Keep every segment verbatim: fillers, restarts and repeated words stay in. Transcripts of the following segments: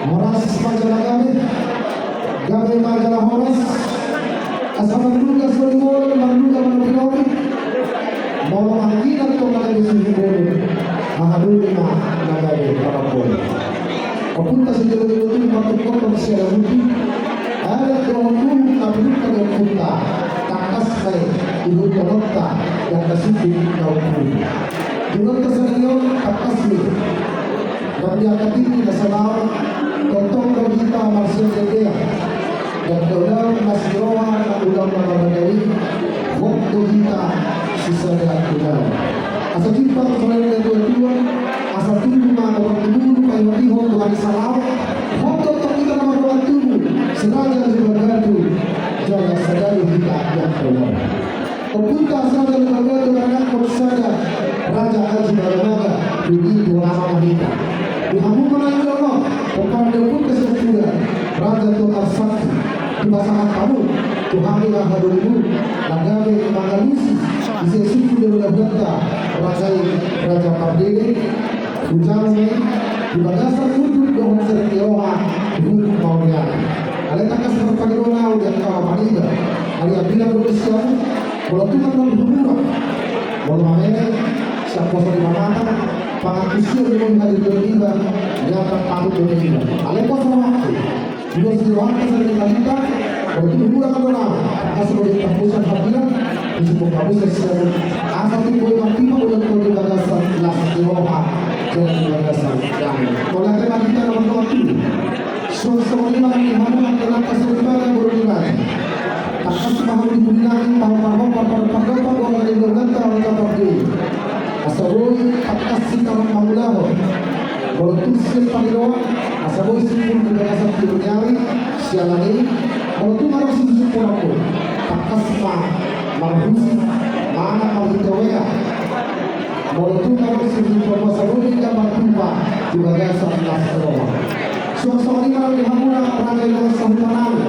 Horas ma jala gabe, gabe ma jala horas. Asa marlugas ma di molo, marlugas ma di lobi. Molo mangina tong na gabe suhut bolu, aha dulu ma na gabe parabol. Ompunta sijolo-jolo tu martungkot ma siala budi. Adat dohot uhum na pinungka di ompunta. Tangkas ma i, ihuthononta di angka suku na umpulu. Di ulaonta sadari on tangkas ma i. Nang di angka tingki na salaon, tongtong do hita marsiandeandean. Di angka ulaon na siroha, ulaon na marraja i, hot do hita sisada ulaon. Asa jumpang tu na tua-tua, asa tubu ma na martubu, paihot-ihot tu ari salaon, hot do tong hita na mardongan tubu, siraja di bagatu, jala sadari hita di angka ulaon. Ompunta sada Lumban Batu manangkok sada Raja Aji Bagamaga, dung i tu hama ma hita. Di hamu ma na i do, pomparan ni ompunta Situmorang, Raja Toga Sakti, dipasahat hamu tu hami angka donganmu na gabe mangalusi di suku ni hulahulanta, Raja i Raja Pardede. Hujalo ma i di bagasan hundul dohot seri ni roha, huhut mauliate. Alai tangkas marpangidoan ahu di angka panitia, alai apabila dohot siamun, molo tung adong humurang, molo mamele sian poso ni mamata, pangantusion do i hadir dohot iba, nian patahut dohot iba. Alai poso waktu. Dua sidohot pasan ni Kalita, molo tung humurang do nang, asa boi tapusan hatian, asa boi tapusan siamun, asa tung boi martimbang ulang tolu di bagasan las ni roha, jala di bagasan dame. Mauliate ma di hita na mardongan tubu. Suang songon i ma nang di hamu angka na pasal di bagasan boru ni raja. Tangkas ma hamu di pudi nami, pahomparhompa, pahomparhompa, boru ni hulahulanta, Raja Pardede. Asa boi tangkas hita mangulahon. Molo tung sian pangidoan, asa boi simpul di bagasan tiur ni ari, siala ni i, molo tung adong sisip porangmu, tangkas ma marhusip, manang marhite wea. Molo tung adong sisip porangmu, asa boi hita martupa di bagasan las ni roha. Suang songon i ma nang di hamuna raja i nang sahuta nami,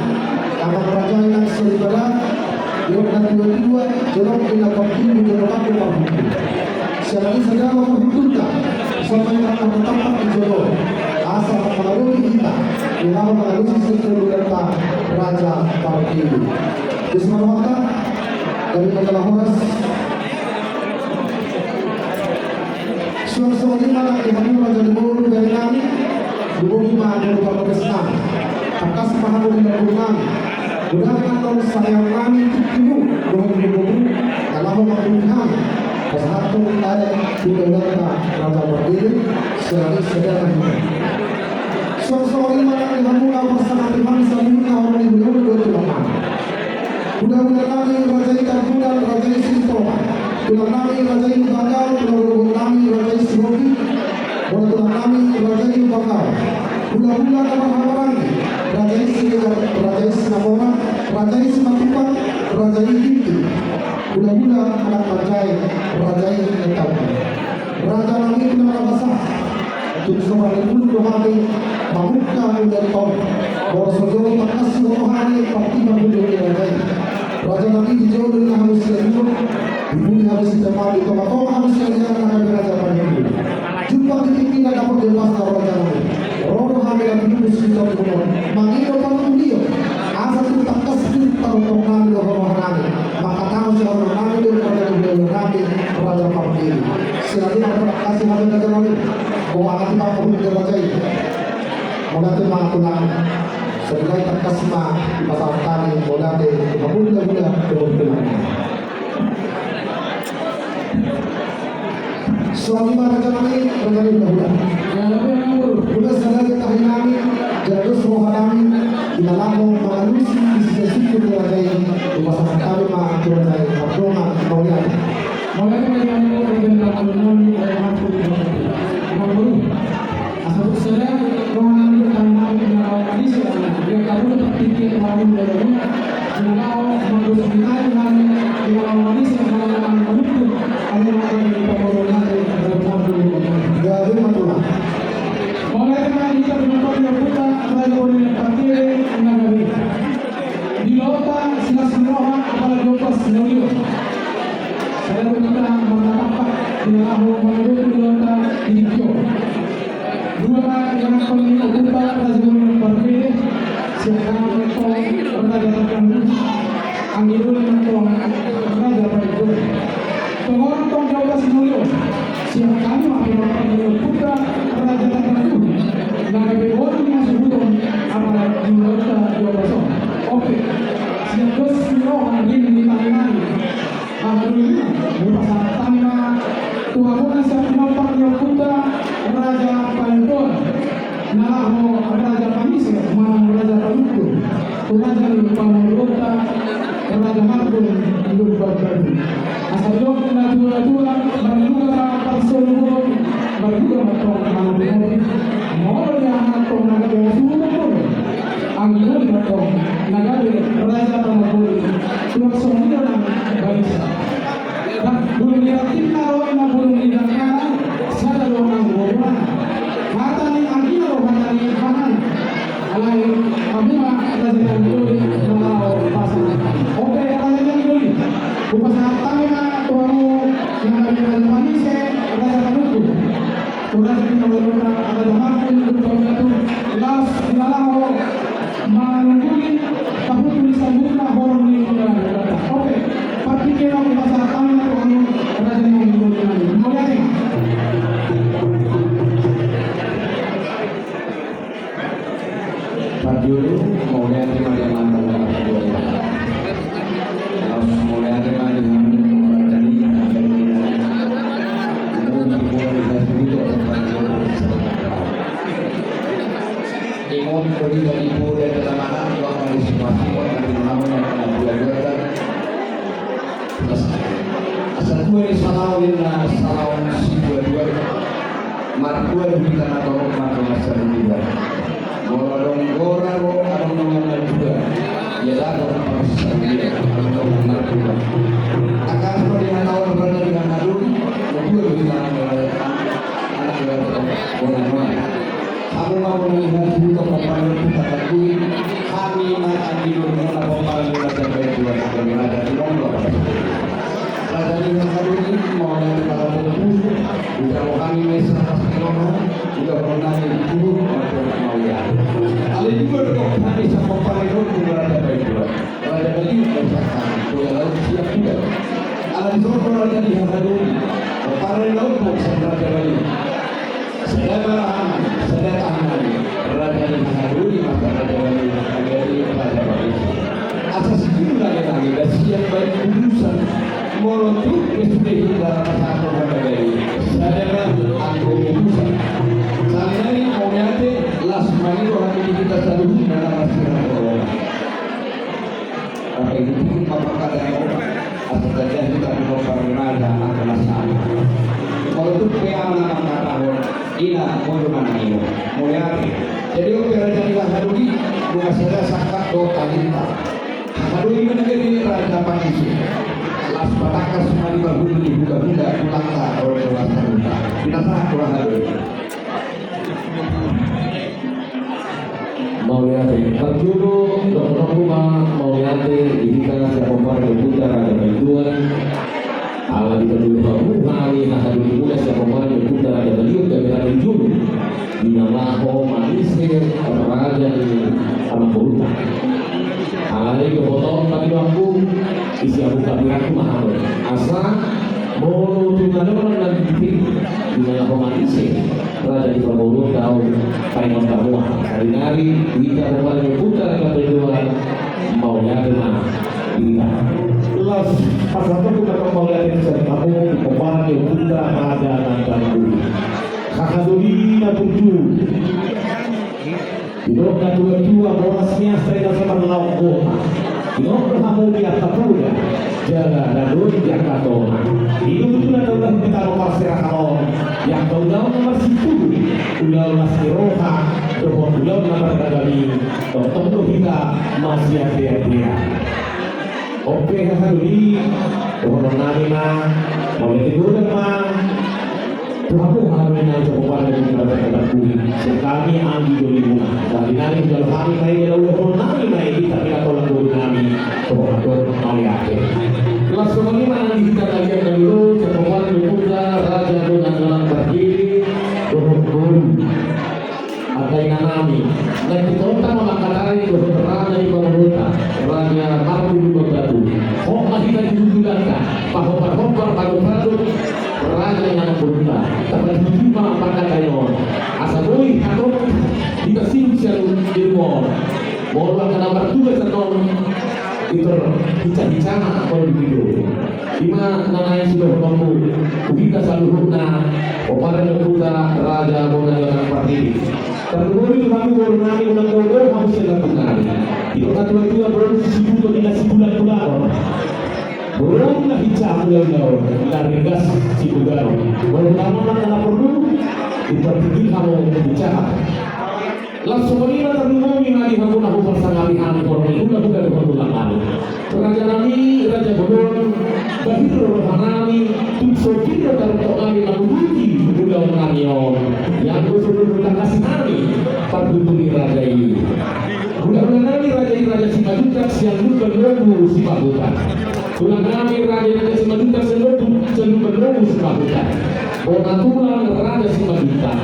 amang raja i nang soripada, di on na tua-tua, jolong i na partumbu, jolong i na parhundul. Siala ni i sada ma parhundulta, songon i ma na martampak di jolo, asa mangadopi hita di laho mangalusi suku ni hulahulanta Raja Pardede. Di sumarohonta, gabe ma jala horas. Suang songon i ma nang di hamu raja ni boru bere nami, lumobi ma boru parlopes nami. Tangkas ma hamu di lambung nami. Godang annon sarean nami tingkimu dohot lumobimu, na laho mangulahon hami pasahathon adat tu hulahulanta Raja Pardede, siala ni i sada ma hita. Suang songon i ma nang di hamu na parsangap hami saluhutna, horong ni hulahula dohot tulang nami. Hulahula nami Raja i Tambunan, Raja i Situmorang. Tulang nami Raja i Lumban Gaol, tulang lologot nami Raja i Sihombing. Molo tulang nami Raja i Lumban Gaol. Hulahula na marhahamaranggi, Raja i Siregar, Raja i Sinamora, Raja i Simatupang, Raja i Ginting. Hulahula anak manjae, Raja i Natambu. Raja nami, tulang na basa. Tung so marhundul do hami mamungka ulaonta on. Molo so jolo tangkas huboto hami partingkian hundul ni raja i. Raja nami, di jolo ninna hamu sian ulaon, di pudi hamu sian temali, di tonga-tonga hamu sian iana na gabe raja parhundul. Jumpang di tingkina dapot di ombasna raja nami. Ro do hami na pinungkus di tonga on. Mangido pangunjulion. Asa tung tangkas tung tarongtong nami dohot roha nami. Mangkatahon sian roha nami dohot roha nami, Raja Pardede. Siala ni i marterima kasih hami raja nami. Boha hami pangurung di raja i. Mauliate ma tulang. Sadari tangkas ma dipasahat hami mauliate tu hamuna hulahula dohot tulang. Songon i ma raja nami, raja ni hulahula. Molo sada tahi nami, jala dos roha nami, di na laho mangalusi di suku ni raja i, dipasahat hami ma tu raja i, mardongan mauliate. Mauliate ma di hamu, raja ni hulahula nami, raja ni hulahula. Asa boi sada roha nami dohot tangan nami di na laho manise, di angka ulaon partingkian nami di na laho mangalusi nami, di na laho manise, di na laho mangalusi nami. Gabe ma tulang. Mauliate ma di hita, di na laho mangalusi nami. Di ulaonta silas ni roha, apala di ulaonta silas ni roha. Sada do hita marnatampak di na laho mangadopi ulaonta di tingki on. Dua ma ianakhon ni ompunta Raja Nalaho raja panise manang raja panungkun tu raja ni pamoruonta, raja Markun Lumban Batu. Asa didok natua-tua, marduga ma parsoluhon, marduga ma tong mangurupi. Molo dia ma tong na gabe hasuhuton, anggiat ma tong na gabe raja panungkun. Tuak songon dia nang baisa. Bulung ni rantingna do na bulung ni dangkana, sada do nang bobona. Hata ni anggina do hata ni hahana. Alai hamu ma raja ni doli na laho pasahat. Oke, raja ni doli. Hupasahat hami ma tu hamu na gabe raja panise, raja panungkun. Tulang di Maulana ada Martin Lutfi Abdul Las Dilalaho manungguli tahu tulisan buka horong ni. Oke, partikena kita saat kami untuk anu raja yang menungguli. Mauliate. Parjolo, mauliate ma di amanta na martua i. Laos mauliate ma di hamu na marhata ni, na marhata ni. Namun di poda di hasuhuton, parjolo. Ingot ko di bagi poda di tamanan, dua kali sipasipot, dari nama na kena bulan. Asa tua ni salaon ninna salaon situa-tua. Martua di hita na torop martua saluhutna. Molo adong gora ro adong dongan na tua. Ia dapot parsaulian adong dongan na tua. Angka so di hataon raja di hataon. Natua di hita na anak. Anak ya. Bona bona. Hamu ma bona ni hasuhuton pomparan ni ompunta Tangkuin. Hami ma anggi dolok na pomparan ni raja baen dua na raja di lomba. Raja ni hasuhuton i mauliate ma di hamu. Udah hami ma i sahat di lomba. Udah hami dulu mauliate. Alai dua do hami sahat pomparan ni raja baen dua. Raja Bali, Raja Bali, Raja Bali, siap tidak? Ala di soro Raja Bali, Raja Bali. Partai laut, Raja Bali. Sada barahan, sada tangan. Raja Bali, Raja Bali, masa Raja Bali, Raja Bali, Raja Bali. Asa situ lagi-lagi, dan siap baik urusan. Molo tu, ya sudah, kita rasakan Raja Bali. Sada barahan, anggo urusan. Saling-saling, mauliate, las mangido hati kita saluhutna, nama sirah corona. Apa itu pun bapak kata yang orang asal saja kita belum pernah ada angkana sama. Kalau tu P A mana mengatakan ina mau mana ini, mau ya. Jadi oke raja di Lahaduli, bunga saja sakat do talinta. Lahaduli mana jadi raja pangisi. Las patakas mani bahulu di buka-buka, pulang tak, kalau dewasa buka. Kita tak kurang Lahaduli. Mauliate. Parjolo, dohonon ma mauliate di hita sian pomparan ni ompunta Raja Baliutuan. Ala di parjolo hamu hami hahaduan muna sian pomparan ni ompunta Raja Baliutuan, gabe raja di jolo. Di na laho manise raja ni amangboruta. Alai dohonon ma di dohononku, isi amuk hambirangku ma hamu. Asa molo tu na dohonon na di na laho manise raja ni pamoruonta, au paingot hamu. Nari-nari di hita pomparan ni ompunta Raja Baliutuan, mauliate ma di hita. Las pasahatonku ma mauliate sian hamu di pomparan ni ompunta Raja Nantang Budi. Hahaduan na burju. Didok na tua-tua, boras ni aek sai na so marlaok gona. Didok do hamu di angka poda, jala na dong di angka tona. Didok tu na tau na hita ro parserahan on, di angka ulaon na marsitutu, ulaon las ni roha, dohot ulaon na mardalan i, tongtong do hita masiateatean. Oke, hahaduan i, dohonon nami ma, mauliate godang ma. Tu hamu hahaduan nami, tu pomparan ni ompunta Raja Nantang Budi, sian hami anggi doli muna. Nari-nari jalo hami ma i, jalo dohonon nami ma i, di hita pinola doli nami, dohonon mauliate. Las songon i ma nang di hita na liat na lolo, sian pomparan ni ompunta Raja Donang Galang Pardede, dohot boru. Angka inanami, naeng hita onta ma mangkatai dohot raja ni pamoruonta, Raja Markun Lumban Batu. Hot ma hita di hundulanta, pahombar-hombar, padot-padot raja ni amangborunta. Tapajuju ma pangkataion. Asa boi hatop hita sidung sian di rumah on. Molo angka na martugas annon, Pintor hica-hicana molo di video. Ima na naeng sidohononku tu hita saluhutna, pomparan ni ompunta Raja Bona ni Anak Pardidi. Tarlumobi tu hamu boru nami, unang dao-dao hamu sian lambung nami. Didok natua-tua, boru sisibuto di na sibulan-bulanon, boru na hinsa hulahula on, na ringgas sibuganon. Boru tanoman na porlu, pintor tinggi hamu hinsa. Laos songon i ma tarlumobi ma di hamu na huparsangapi hami, boru ni hulahula dohot tulang nami. Raja nami, raja bolon, bahir do roha nami, tung so pir do tarongkot nami manguduti ulaon nami on. Ianggo so boi tangkasi hami parhundul ni raja i. Hulahula nami raja i, Raja Simanjuntak sian Lumban Lombu Sipahutar. Tulang nami raja i, Raja Simanjuntak sian Lombu, sian Lumban Lombu Sipahutar. Bona tulang Raja Simanjuntak.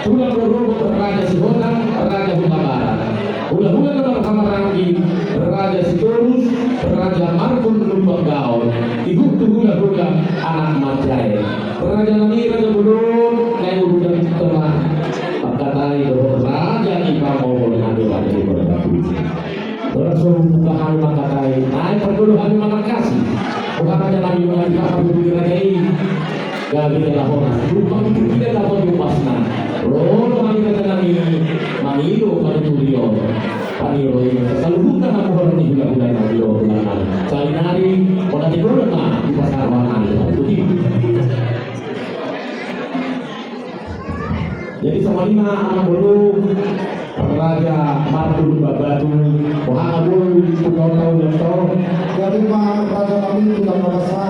Tulang rorobot Raja Sihotang, Raja Hutabarat. Hulahula na marhahamaranggi, Raja Sitorus, Raja Margun Lumban Gaol. Ihut tu hulahula anak manjae. Raja nami, raja bolon, naeng urutan toma. Mangkatai dohot raja ni pamongol nami, raja ni pamongol. Ora so buka hami mangkatai, naeng parjolo hami manangkasi. Buka raja nami, nunga dipaparhundul raja i. Gabe jala horas. Rupa itu tidak dapat diupasna. Ro do hami raja nami mangido panuturion. Pangido i saluhutna hamu boru ni hulahula nami, hulahula nami. Saonari, bona tiga bulan ma di pasar wanani. Jadi songon i ma, amang boru, Raja Margun Batu, boha ma boru, tu kau tahu dan tahu. Jadi ma raja kami, tulang na basa,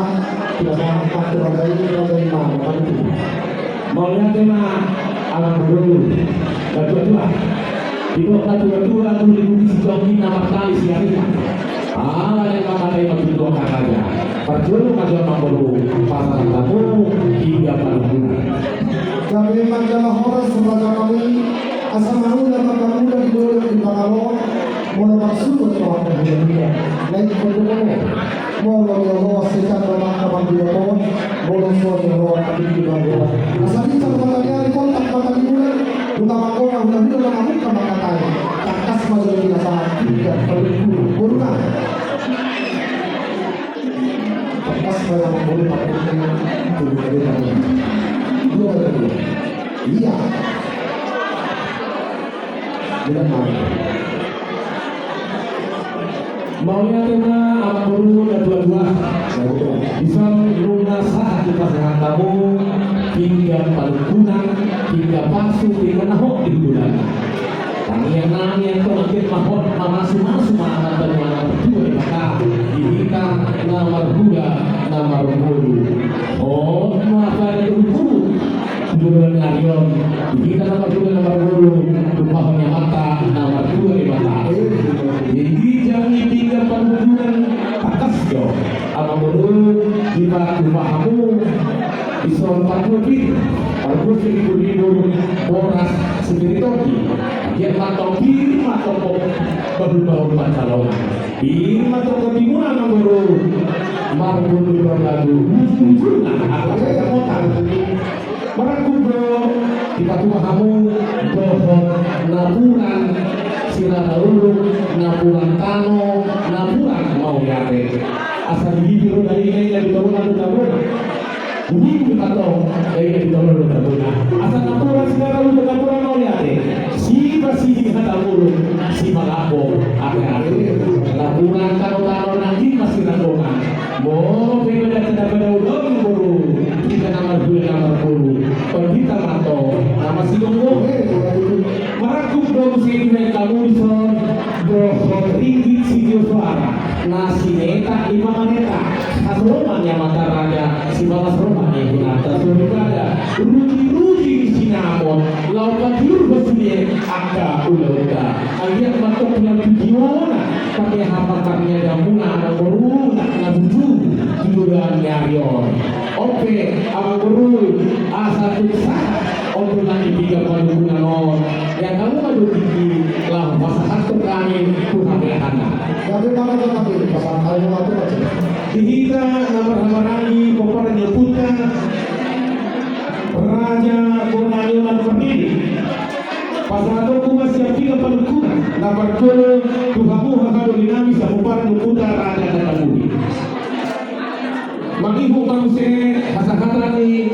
tulang na basa, raja i, raja i ma, raja i. Mauliate ma, amang boru, natua-tua. Didok natua-tua, tu di bukit sijonggi na martali sian i. Ala ni mangkatai ma tutu angka raja. Parjolo ma jo amang boru, pasahat hamu pinggan panungkunan. Gabe ma jala horas raja nami, asa mangula ma mangula di dolok di pangalo, molo marsuhut roha na hulahula. Naeng pondok molo ni olo setan ma angka pambiloton, molo so ni olo angka pinggan panungkunan. Asa binsar mata ni ari, kontak mata ni bulan, nunga manggoda hulahula na mamungka mangkatai. Tangkas ma jolo pinasahat pinggan panungkunan. Boru na. Pas pada mangolu pakai itu, itu, itu. Dua kali dua. Iya. Bilang mau. Mauliate ma amang boru natua-tua. Dison nunga sahat dipasahat hamu pinggan panungkunan, pinggan pasu, pinggan na hot di bulan. Tangiang nami antong, anggiat ma hot mamasu-masu ma amanta ni anak martua Debata di hita na marhula na marboru. Hot ma hata ni boru di bulan ni ari on di hita na marhula na marboru, tumpahon ni amanta na martua Debata. Jadi ginjang ni pinggan panungkunan, tangkas jo amang boru, dipatupa hamu. Dison partua pir, partua siribur-ribur, boras sipir ni tondi. Anggiat ma antong pir ma antong bahul-bahul pansalongan. Pir ma antong tondi muna amang boru. Marboru do lagu ujung-ujungna, angka saja mota. Marangkup do dipatupa hamu dohot napuran sirara uluk, napuran tano, napuran mauliate. Asa di bibir do dainga-inga, di tolonan do tabona. Bibir do dainga, di tolonan do tabona. Asa napuran sirara uluk, napuran mauliate. Sipasiding hata mulak, sipalambok ate-ate. Napuran tano-tano nangkin masiranggongan. Molo pe bada tanda pada ulang boru, hita na marhula na marboru, pandita ma antong na masigomgoman. Marangkup do muse di baen hamu dison dohot ringgit sitio soara na sinetak i pamaneta. Hasroman ni amanta raja, sibalas roha ni amanta soripada. Ruji-ruji ni sinamot laho patiur ho sude angka ulaonta. Anggiat ma antong tulang tu tiona, pakeha pakarniagamuna amang boru na bujur di bagasan ni ari on. On pe amang boru, asa tung sahat on do na di pinggan panungkunan on. Ia hamu ma do tingki laho pasahathon hami tu hapeahanna. Gabe ma raja nami, pasahat hamu ma tu raja. Di hita na marhahamaranggi, pomparan ni ompunta Raja Bona ni Anak Pardidi. Pasahatonku ma sian pinggan panungkunan. Na parjolo tu hamu haha doli nami sapomparan ni ompunta Raja Tatamuli. Mangihut ma muse hasahaton ni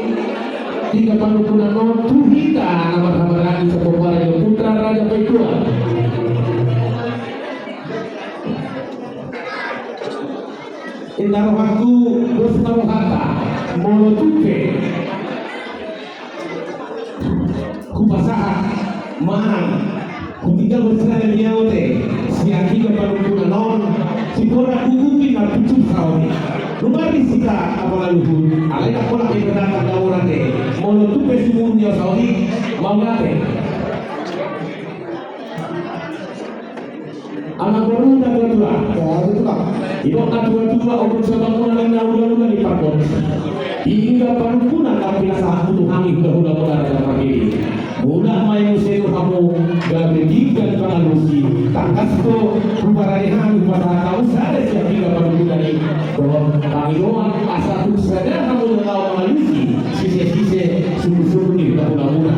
tiga panungkunan on tu hita na marhahamaranggi sapomparan ni ompunta Raja Paituan. Inna rohangku, dos ma rohanta, molo tung pe hupasahat manang hutinggal bersalah di au ate sian tiga panungkunan on, siborhat huhupi na pucuk saotik. Nunga ris hita na mangaluhut, alai ndang pola pe berdatang na ora ate, molo tung pe sumurung di au saotik. Mauliate. Amangboru na tua-tua. Ya, betul, Pak. Didok na tua-tua, ombun sabangunan, na ula-ula ni pargonsi. Tiga panungkunan na pinasahatmu tu hami hula-hula muna Raja Pardede. Mauliate ma muse tu hamu, gabe tinggal pangalusi. Tangkas do huparade hami, hupasahat hamu sada sian tiga panungkunan i dohot pangidoan asa tung sada hamu na laho mangalusi sise-sise suku-suku ni hula-hula muna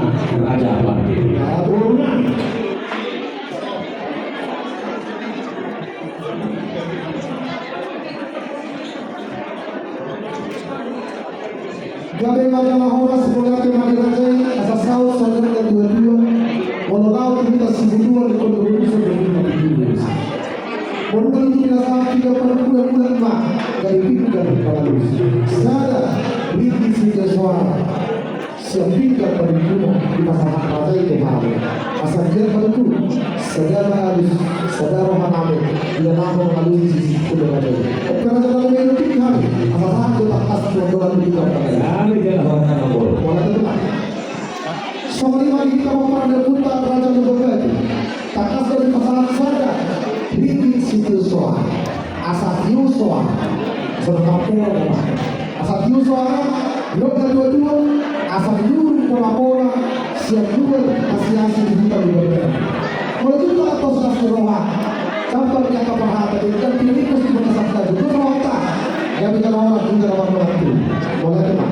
Raja Pardede. Amangboru nami. Gabe ma jala horas, mauliate ma di raja i. Asa saut songon na tua-tua, molo laho tu hita sibutuan di kondok urusan di rumah di dunia. Molo laho tu hita sahat tiga panungkunan, mauliate ma, gabe tinggal pangalusi. Sada ringgit sitio soara. Sian tiga panungkunan dipasahat raja i tu hami. Asa anggiat ma tutu sada ma alus, sada roha nami, di na laho mangalusi sise-sise raja i. Oke, raja nami, na ido tingki hami. Asa sahat do tangkas tu dongan-dongan di hita. Nami jala horas, Amangboru. Mauliate ma. Songon i ma di hita pomparan ni ompunta Raja Lumban Batu. Tangkas do dipasahat sada ringgit sitio soara. Asa tio soara. Songon kampung. Asa tio soara, didok na tua-tua, asa diurung pola-pola sian luat, asi-asi di huta Lumban Batu. Molo tung pe tos las ni roha, sabar di angka parhata, denggan tiringgos di bagasan dagu, tu rohanta, gabe jala horas, gabe jala horas. Mauliate ma.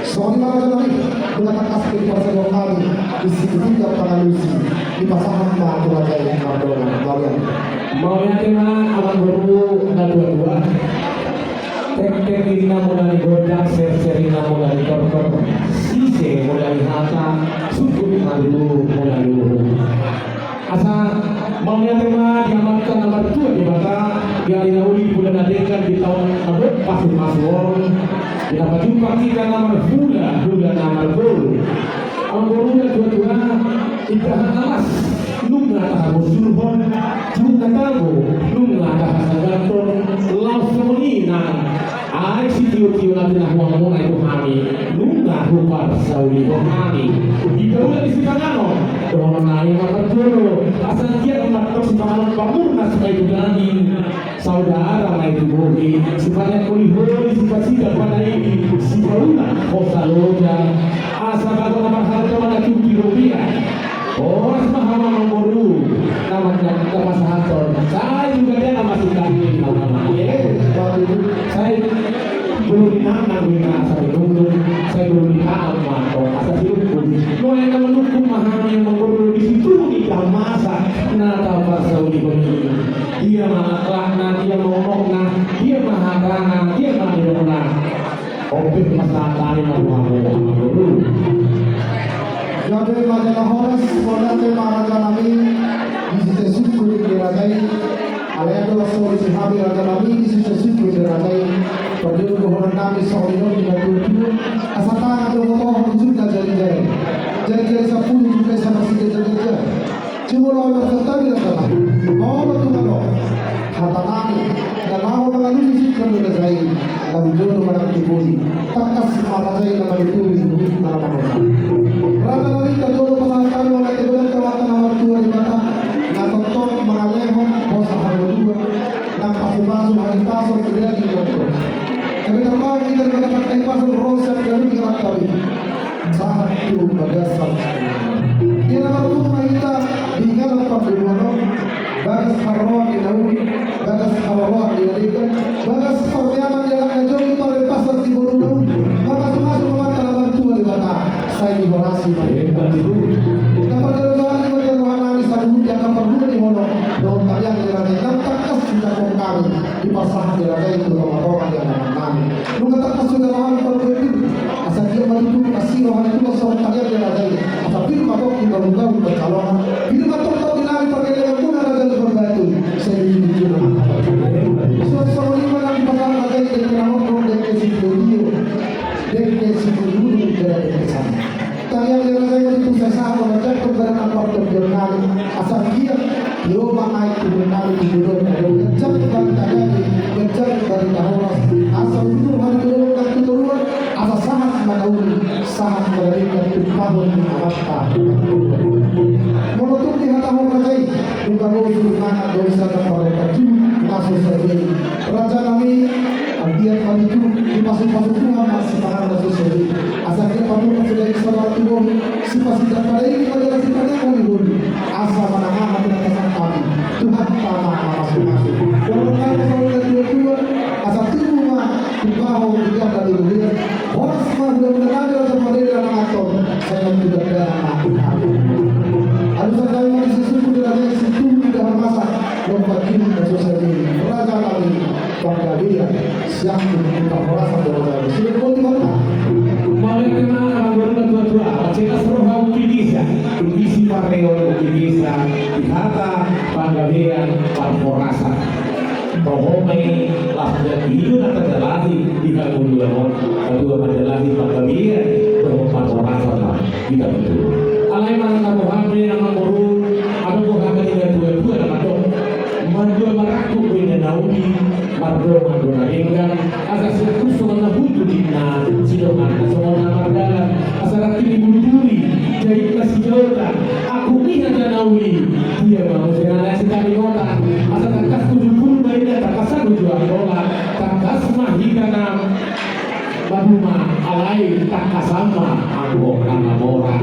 Songon i ma raja nami, molo tangkas pe diparsaulhon hami, di sisi tinggal pangalusi, dipasahat ma tu raja i mardongan. Mauliate. Mauliate ma, Amangboru na tua-tua. Tengteng ninna muna ni gondang, serser ninna muna ni tortor. Sise muna ni hata, sungkun ma tutu muna ni uhum. Asa mauliate ma di Amanta na martua Debata, di ari na uli, bulan na denggan, di taon na dok pasu-pasu on, di na pajumpa hita na marhula-hula na marboru. Amangboru na tua-tua, indahan na las nunga tahabosurhon, jung na tabo nunga tahasanggaphon, laos songon i nang aek sitio-tio na pinahuangmuna i tu hami nunga huparsaulihon hami. Di dalan ni sipanganon, dohonon nami ma parjolo, asa anggiat ma tong sipanganon pamurnas ma i tu daging, saudara ma i tu bohi, sipaneang holi-holi, sipasidak panaili, sipaulak hosa loja. Asa bagot na marharga ma na tingki rupiah. Horas ma hamu, Amangboru, na ma-, na pasahathon. Sai juga dia na masih kami, Amang. Ye, sai belum di tangan, gue na sai nunggu, sai belum di tangan, mantap. Asa si hukum. Nuaeng na manungkun ma hami, Amangboru, di situ ni masa na taparsaulihon i. Dia ma akhlakna, dia ma unokna, dia ma hatana, dia ma nidokna. Ope, pasahat hami ma tu hamu, Amangboru. Gabe ma jala horas, mauliate ma raja nami, di sise sungkun ni raja i. Alai do las ni hami raja nami, di sise sungkun ni raja i. Parjolo dohonon nami songon i nidok ni na tua-tua. Asa tangan do botohon, ujungna jari-jari. Jari-jari sampulu, ujungna saparsiganjang-ganjang. Jumolo marsantabi raja nami. Molo tung adong hata nami na laho mangalusi sungkun ni raja i, na hujolo manang tu bohi, tangkas ma raja i na manuturi huhut na manonang. Raja nami, parjolo pasahat hami mauliate ma tu Amanta na martua Debata, na tongtong mangalehon hosa hangoluan, nang pasu-pasu, hahipason, tu daging dohot. Gabe tarbahen hita di bagasan hahipason ro sian ganup ni rantau i. Sahat tu bagasan. Di na marpungu ma hita di hinalan parboruon on, bagas haroroan ni na uli, bagas haroroan ni na denggan, bagas parmeaman di anak na jolma, parlepasan di boru na uli, mamasu-masu ma Amanta na martua Debata, sai dihorasi ma. Hebat itu. Na parjolo-jolo ni ma di roha nami saluhut di angka parboru Dipasahat di raja i tu tongatonga ni anak nami. Nunga tangkas suda roham parbue pir. Asa dia ma tutu asi roha ni Tuhan songon tarian di raja i. Asa pir ma tongki balubalu pancalongan. Pir ma tongtong di nami pargellengan muna raja ni parbatu. Sai di jujur. Songon i ma na dipasahat raja i dengke na mondor, dengke sitio-tio, dengke sitio-tio, dengke sana. Tarian ni raja i ma tutu sahat manjangkon badan na partondion nami. Asa dia, dia ma aek tubuan nami tu jolo. Ganjang barita daging, ganjang barita horas. Asa udur ma di jolo nang tu toruan. Asa sahat ma na uli, sahat ma na denggan tumpahon ni amanta. Molo tung dihatahon raja i, nunga boi suruh mangan, boi sada parompat tu na so sadia i. Raja nami, anggiat ma tutu dipasupasu Tuhan ma sipanganon na so sadia i. Asa anggiat ma tutu sidain saudara tubuan, sipasindak padaini ma jala sipanangon ni holi. Asa manang aha pe na pasahat hami, Tuhanta ma na mamasumasu. Dohonon nami ma songon na tuatua, asa tubu ma tumpahon di ganda ni roha. Horas ma hulahula nami raja pardede na manganhon, sai ma tubu da na manganhon. Alusan nami ma di sisungkun di raja i, situtu di harmasa, lompat hidup na so sadia i. Raja nami, panggabean, siap tu parhorasan di raja i. Sudah boti mata. Mauliate ma amang boru na tuatua, mansai las roha, umbi bisa, umbi sipareon, umbi bisa di hata panggabean parhorasan. Toho ma i las dan ido na tajalahi di hangoluan on, na tua manjalahi panggabean dohot parhorasan ma hita tutu. Alai manang na boha pe amang boru, adong do hata ni na tuatua na mandok: Mandua marangkup do inna na uli, mardongan do na denggan. Asa sian husuk na hutu ninna, sidongan na songon na mardalan. Asa rangki ni bulu duri, jait na sidaotan, angkup ni hata na uli, dia ma muse na naeng sitaringotan. Asa tangkas tu jukung ma inna, tangkasan uju anggola, tangkas ma hita na maduma, alai tangkasan ma anggo na mamora.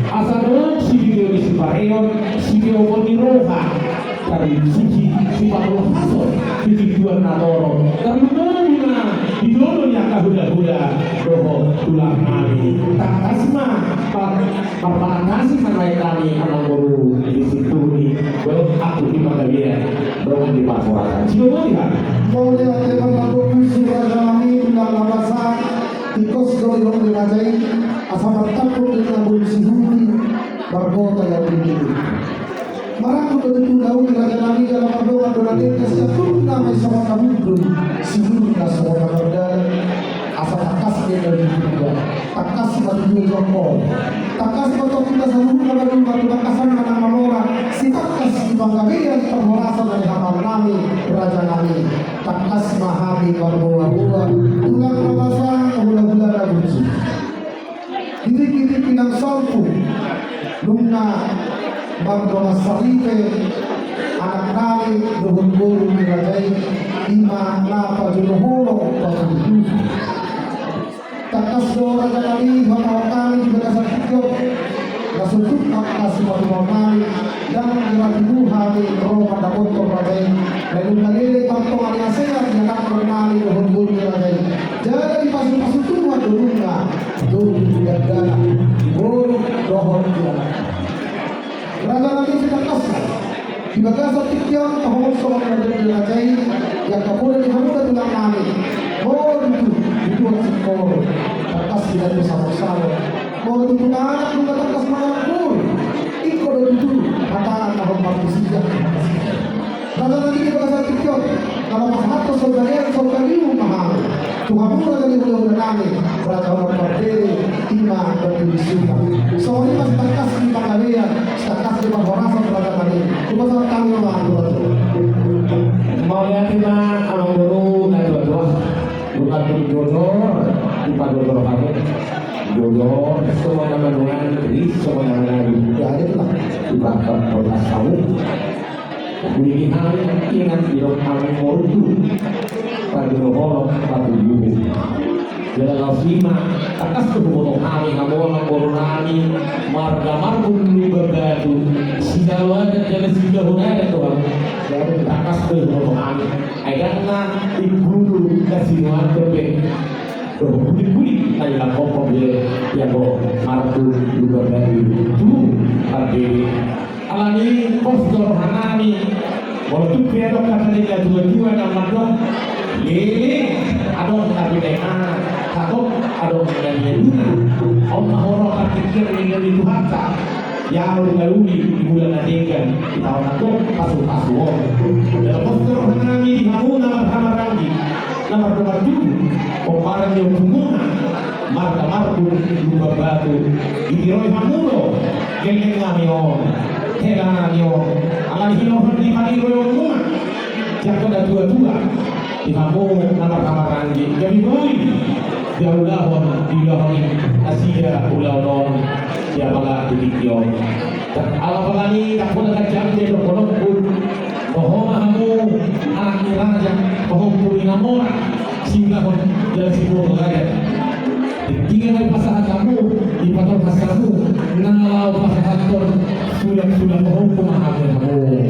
Asa adong sitio ni sipareon, sitio ni roha. Tarlumobi sipatuhason di tintuan na torop, tarlumobi ma di jolo ni angka hulahula dohot tulang nami. Tangkas ma par-, parpangkasi ma na naeng nami amang boru di situtu ni, dohot angkup ni panggabean dohot di parhorasan. Sidongan ma. Mauliate ma amang boru, raja nami, tulang na basa, tingkos do didok ni raja i, asa martangkup di na boi sihuli, margota ia di Marangkup do tutu na uli, raja nami, jala mardongan do na denggan, sian hundul na ma i songon na hundul, sihundul na songon na mardalan. Asa tangkas do na uli, tangkas ma tutu i jokol. Tangkas ma tongtong hita saluhutna maduma tu bagasan na mamora, sitangkas di panggabean parhorasan na nihataan nami, raja nami. Tangkas ma hami marboaboa, tulang na basa, hulahula na burju. Di tingki-tingki nang salpu, nunga mardongan saripe anak nami dohot boru ni raja i, i ma na pajolo holong patuduhon. Tangkas do raja nami, hatahon nami di bagasan tingki on, na so tuk angka sipatumon nami, ndang diragu hami ro mandapothon raja i. Lalu nalele martonga ni hasea di anakkonami dohot boru ni raja i. Jala dipasupasu Tuhan do nunga, dohot di dangdana, di boru dohot di anak. Raja nami, sitangkasna, di bagasan tingki on, tahonon songon na nidok ni raja i, di angka poda ni hamu da tulang nami. Boru tu, di tulang singkoru, tangkas di datu samosamo. Boru tu, tulang anak, nunga tangkas mangalap boru. Ingkon do tutu, hata na hombar tu sijak. Raja nami, di bagasan tingki on, na laho pasahathon sombalian, sombaliu ma hamu tu hamu raja ni hulahula nami, raja na pardede, i ma Batu Bisuda. Songon i ma sitangkas ni panggabean, sitangkas ni parhorasan, raja nami. Hupasahat hami ma tu raja. Mauliate ma amang boru na tuatua. Bukan tu jojor, dipagodor hamu. Jojor, songon na manungani, ris songon na manadi. Jadi itulah, ibarat kota sawu. Bini hami ingat didok hami mordu. Pajolo holong patuduhon. Jala laos i ma, tangkas do huboto hami hamu amang boru nami, marga Marbun Lumban Batu, sijalo adat jala sijalo adat do hami. Jala tangkas do huboto hami. Ai ndang na imbulu na sinuan dope. Dohot bulik-bulik na nilangkon be, ia do Marbun Lumban Batu tu pardede. Alani pos do rohanami, Molo tung pe adong hata ni natua-tua na mandok, leleng adong na pinangido, hatop adong na nialuna. On ma huroha partingkian ni Tuhanta. Ia uli na uli di bulan na denggan, di taon na tolu pasu-pasu on. Dalam postur nami di hamu na marhahamaranggi, na mardongan tubu, pomparan ni ompungmuna, marga Markun Lumban Batu, ditiroi hamu do geleng nami on, hela nami on, ala ni hinorhon ni paniroionmuna, jangka na tua-tua, di hamu na marhahamaranggi, gabe boi diulahon, diulahon nasida ulaon on, di apala di tingki on. Ala apala ni ndang pola ganjang di dohononku, dohot ma hamu anak ni raja, dohot tu ni na mora, siulahon jala siboto raja. Tingki na dipasahat hamu, dipatolhas hamu, na laho pasahathon sulak-sulak, dohononku ma hamu, hamu.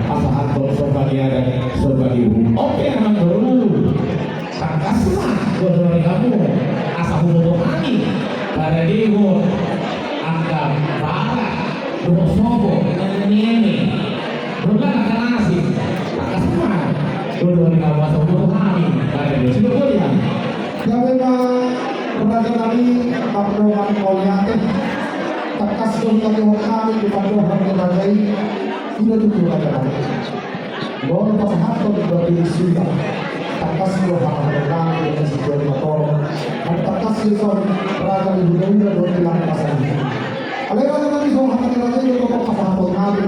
Pasahathon somba ni adat, somba ni uhum. Oke, anak boru. Tangkas ma godang ni hamu, asa huboto hami, paradehon angka bara dohot sopo, nene, dohot angka na asing. Tangkas ma godang ni hamu, asa huboto hami, paradehon. Sudah boleh ya? Ya memang, raja nami, pardongan mauliate. Tangkas do hutangihon hami di pandohan ni raja i, sudah tutu raja nami. Molo pasahathon batu ni sulak, tangkas do hata-hata nami di sitiap motor. Tangkas do son raja ni hula-hula dohot tulang pasahathon. Alai raja nami, songon hata ni raja i do tongtong pasahathon nami.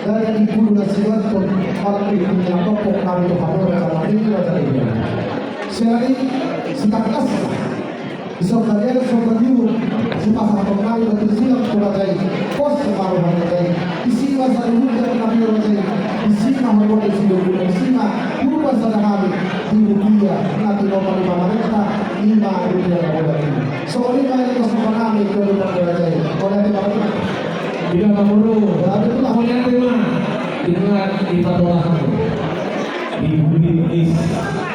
Dari di pulu na siwanton, malam ini punya topok nami tu hamu raja nami, raja nami. Selain sitangkas. Di somba ni adat, somba ni uhum, sipasahaton nami batu ni sulak tu raja i. Pos ma roha ni raja i. Disi ma saluhutna pinahan ni raja i. Disi ma horbo ni sidung guna, disi ma tupa sada hami di rupia na tinopa ni pamarenta, lima rupia na bola i. Songon i ma i, pos ma nami tu raja i. Mauliate ma. Ida ma muru. Mauliate ma. Ingat di patola hami. Di budi is.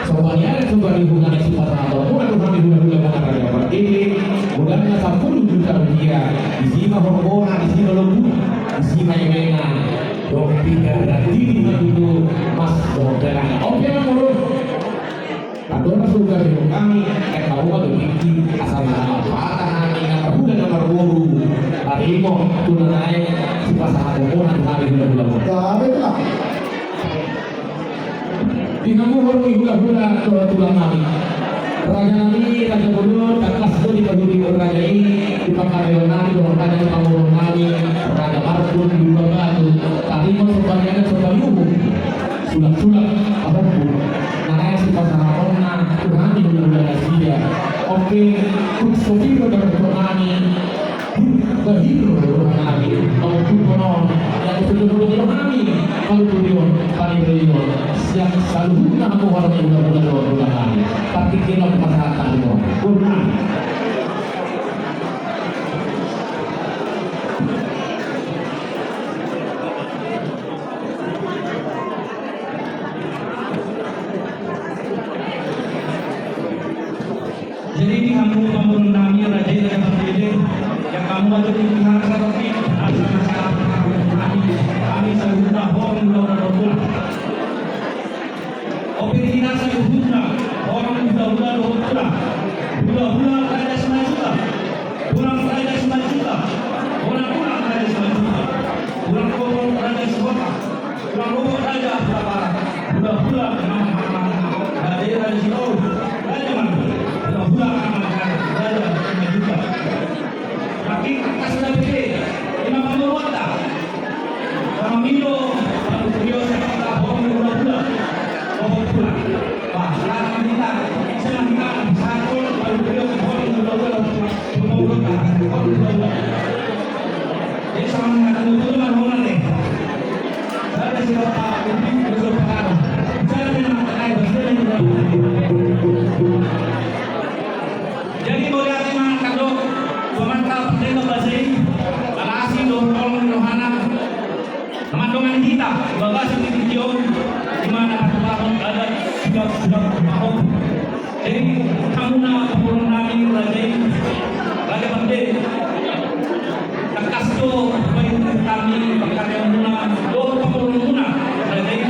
Somba ni adat, somba ni uhum na sipasahaton muna tu hami hula-hula muna raja parjolo, godangna sampulu juta rupia. Disi ma horbona, disi ma lombuna, disi ma emena. Dohot piga radini ma tutu mas dohot dalana. Oke ma muru. Andorang so gabe hami, eh, hamu ma do tingki, asa na marpata hami, na marhula na marboru. Tarimo tu na naeng sipasahaton muna tu hami hula-hula muna. Gabe ma. Di hamu horong ni hula-hula, tulang-tulang nami. Raja nami, raja bolon, tangkas do dipahurihon raja i, di pangkataion nami, dohot raja ni pamoruon nami, raja Markun Lumban Batu, tarimo somba ni adat, somba ni uhum. Sulak-sulak, pahompu. Na naeng sipasahatonna tu hami hula-hula nasida. Oke, tung so piro dapoton nami. Bahir roha nami, pangungkupon on, yang sudah roha nami, pangungkupon, paniroion, sian saluhutna hamu horong ni hula-hula dohot tulang nami. Partingkian on pasahat hamu. Boru nami. Jadi di hamu pamoruon nami, raja i, raja pardede, yang hamu batu di pihak saroki, asa masyarakat kami, kami saluhutna horong hula-hula dohot tulang. Oke, di hita saluhutna horong hula-hula dohot tulang. Hula-hula Raja Simanjuntak. Tulang Raja Simanjuntak. Tulang-tulang Raja Simanjuntak. Tulang-tulang Raja Simanjuntak. Tulang Raja Hutabarat, hula-hula Amang Marmar, Raja Raja Sinaru, Raja Marmar, hula-hula Amang Marmar, Raja Simanjuntak. Tapi kasih lagi, ima pamoruonta. Kami do, Pak Gubernur, saya kata, horong hula-hula. Horong hula. Wah, sekarang kita, saya nanti kan, satu, Pak Gubernur, horong hula-hula. Jadi mauliate ma, angka do, pamatangkon basa i, ala asi do tolong rohana. Na mandongani hita, bagasan ni tingki on, di mana patupaton adat, sudah, sudah, pahom. Jadi, hamuna pamoruon nami, raja i, raja pande. Tangkas do, baen nami, pangkataion muna, dohot pamoruon muna, raja i.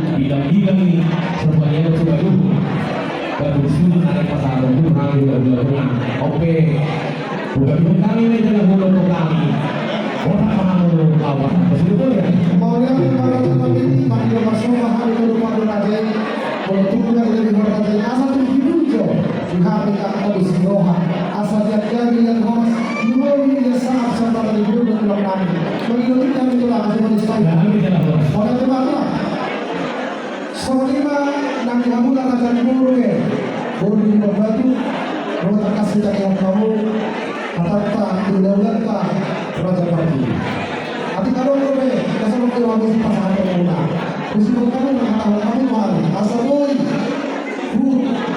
bilang-bilang i, supaya, supaya. Baru sudah ada pasaran tu, hal yang udah, udah, udah. Oke. Bukan, bukan kami, ini adalah mulut kami. Orang paham dulu apa. Betul ya? Mauliate ma di hamu, hami do marsombahani tu Raja i. Molo tung na di Raja i, asa tung hibunjo di hami angka boru ni roha. Asa diajari, diajari horas, dibohi, disahat, sahat di boru ni roha nami. Bagi lo kita itu lah, asa manusia. Ya, kami tidak horas. Mauliate ma. Songon i ma nang di hamu na raja ni boru, e, boru ni Borbatu, boru tangkas hita ni hamu, hatanta, ulaulanta, raja parti. Atik adong dope, kasarong do hamu sipasahaton muna. Husipasahat hamu ma hata hamu, asa boi. Hu,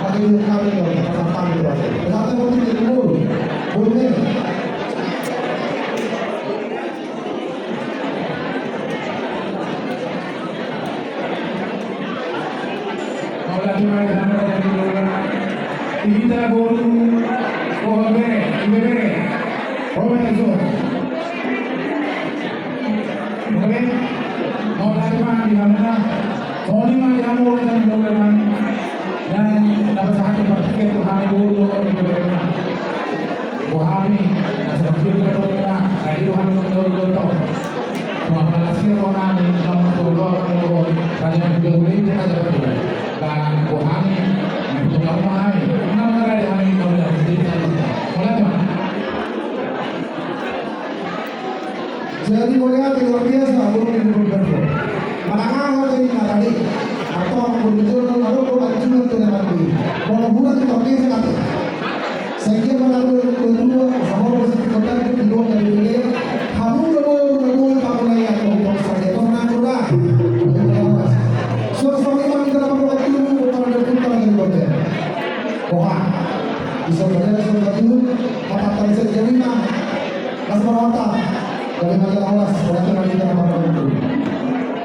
pakai dia kami do, kata kami do. Kata kami do, boru. Boru, e. Mauliate ma di hamu, di hita boru, o, bere, ibebere, o, bere, so. Oke, mauliate ma di hamu na, mauliate ma di hamu, di hamu na, na pasahat parti tu hami boru, ibebere na. Buhami, na seperti itu, na, na itu hami boru, boru. Tua pala siro nami, nami tolo, tolo, raja na hula-hula i, raja na hula-hula. Ba, buhami, na tolo nami, nami raja nami, nami raja nami. Mauliate ma. Jadi mauliate luar biasa, boru ni Borbatu. Manang aha do i na tadi. Atau boru ni jolo, lalu boru ni jolo, lalu boru ni jolo. Molo hula tu Torkesa nanti. Sehingga mengambil kedua, sama boru satu kota, kedua dari beliau. Hamu do boru, boru, boru, boru, boru, boru, boru, boru, boru, boru, boru, boru, boru, boru, Parwata, gabe majalah horas, horas dengan kita apa-apa itu.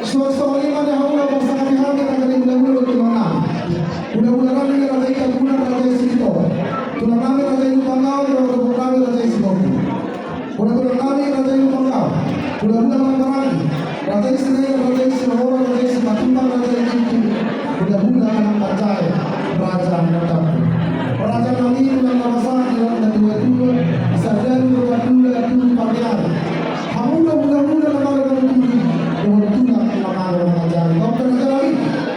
Suang songon i ma di hamu na parsangkapi hami raja ni hulahula dohot tulang nami. Hulahula nami raja i Tambunan, raja i Sitorus. Tulang nami raja i Lumbangaol, dohot gubernur nami raja i Sitorus. Hulahula nami raja i Lumbangaol. Hulahula Manggarai, raja i Siregar, raja i Sirahora, raja i Simatupang, raja i Ginting. Hulahula anak panjae, raja na tampu. Raja nami tulang na basa, tulang na tua-tua, sandal berpatula, tuli pamean. Hamu do hulahula na malo manuturi, dohot tulang na malo mangajari. Oke raja nami,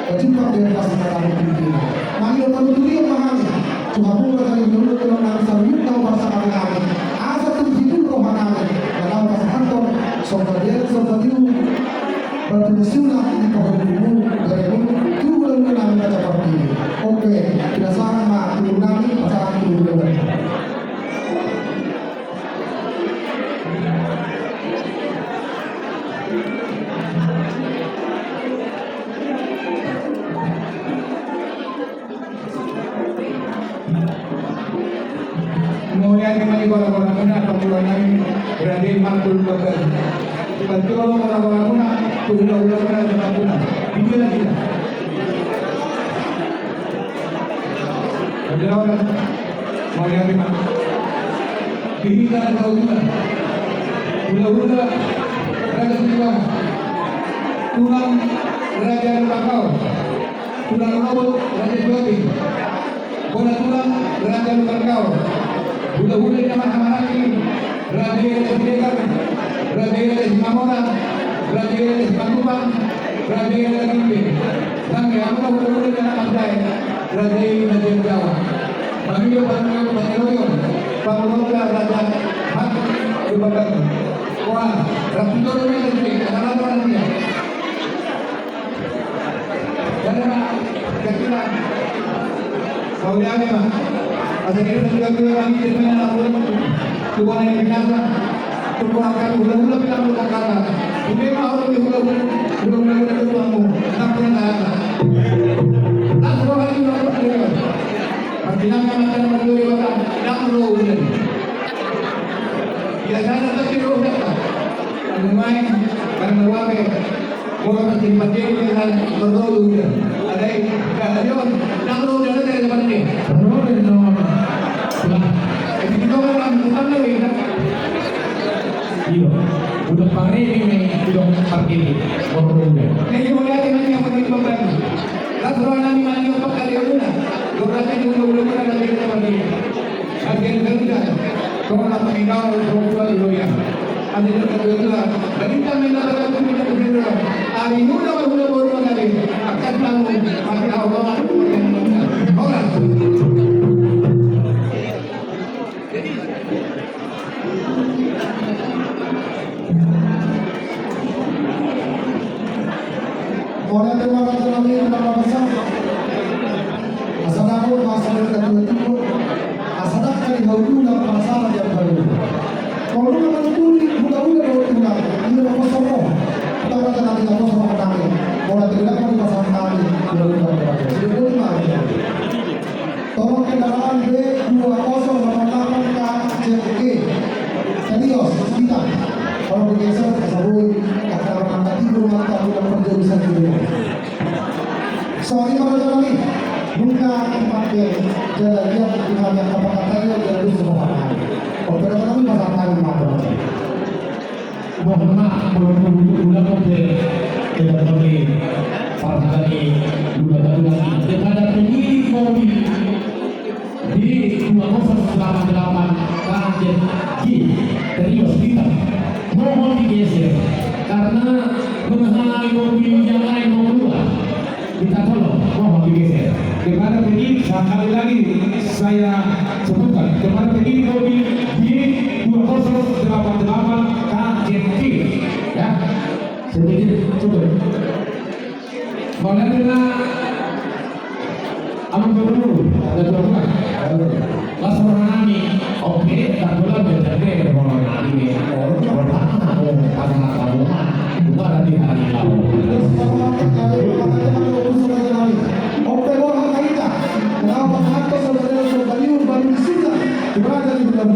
pajumpang di atas mata pimpinan. Mangido panuturion ma hami tu hamu raja ni hulahula, tulang nami, saluhutna parsangkapi hami. Asa tung hidup roha nami, na laho pasahathon somba diari, somba diu, batu nisuna di pahompu mu, beremu, tu hulahula nami Raja Partiwi. Oke, pinasahat ma tu hulahula nami, pasahat tu hulahula nami. Mauliate ma di hula-hula muna, pangula nami, raja i Martul Bagas. Pantolo hula-hula muna, tu hula-hula muna, raja Martul. Di dia, di dia. Hula-hula, mauliate ma. Di hita na hula-hula. Hula-hula, raja Siwa. Tulang, raja Lumbangaol. Tulang Rorobot, raja Juabi. Bona tulang, raja Lumbangaol. Hula-hula ni na marhahamaranggi, raja i raja Siregar, raja i raja Simamora, raja i raja Simatupang, raja i raja Ginting. Nang hamu na hula-hula ni anak panjae, raja i raja Jawa. Mangido pangido pangido, pangido raja hak Lumbangaol. Wah, rapi tolu ni raja i, anak-anak raja i. Jadi, Pak, kira-kira. Mauliate ma. Asa kira-kira juga kami jadi main anak bulan. Tuan yang binasa. Tuan akan hula-hula bilang hula kata. Ini mau di hula-hula, hula-hula hula tuanmu. Tapi yang kata. Tak perlu lagi, tak perlu lagi. Pasti nama akan berdua, tak perlu lagi. Biasana tadi ro data. Anu main, karena wape. Gua pasti pakai dengan perlu dia. Ada yang, ada yang, tak perlu dia, ada yang pakai. Perlu dia, no. Lah, itu juga kan bukan lagi, kan? Iya, udah pakai ini, udah pakai ini. Perlu dia. Ini mulai dengan yang pakai beban. Lah, perlu nami mandi, apa kali ya, udah. Gua rasa ini udah, udah, udah, ada yang pakai. Agen Garuda, tong na pamindaon, tong tua di loya. Agen Garuda, balintang mena bata kutu mena kutu mena. Ari muda baru muda baru mengari. Akan tamu, mati Allah, mati Allah. Horas. Ora terima kasih lagi, terima kasih. Asa dapot masa dari ketua timur. Asa dapot dari haulu dan pasar yang baru. Kalau lu memang tuli, mudah-mudahan mau tulang. Ini mau kosong, oh. Kita orang kena tidak kosong, kami. Ora terima kasih, pasar kami. Mudah-mudahan terima kasih. Jadi, boleh, Pak. Tolong kendaraan B dua kosong delapan delapan K Z G. Serius, kita. Kalau bergeser, asa boi, akan angkat tidur, mata, bukan perjuangan bisa dulu. Sorry, Pak Raja Wali. Buka tempat B. Jalan lihat, kita lihat apa katanya, jalan dulu sama Pak Wali. Oke, Raja Wali, pasang tangan, Pak Raja. Mohon maaf, belum tentu ulang, oke. Kita kembali. Partai ini, dua tahun lagi. Kepada pemilik mobil B dua kosong delapan delapan K Z G, Terios, kita mohon digeser. Karena menghalangi mobil yang lain mau keluar. Kita tolong, mohon digeser. Kepada pemilik, sekali lagi saya sebutkan, kepada pemilik mobil B dua kosong delapan delapan K Z P, ya. Sedikit, cukup. Mauliate ma. Amun dulu, ketua gua. Mas Rohani, oke, tak boleh beda deh, Rohani. Rohani, pas makan rumah. Bukan ada di hari lalu. Oke, Rohani, kita. Kenapa kata saudara-saudari baru di sini? Gimana di bulan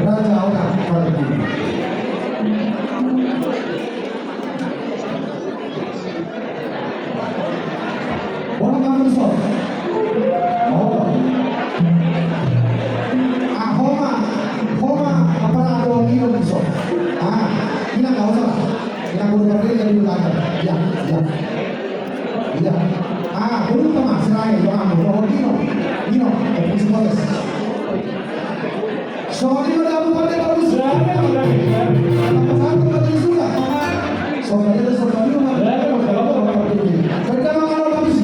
Raja orang. Iya, iya. Iya. Ah, belum sama, selain doang, mau dino. Dino, eh, pulsa protes. Soalnya udah bukan dia bagus. Apa satu kata sudah? Soalnya ada soalnya mah. Soalnya mah kalau bagus.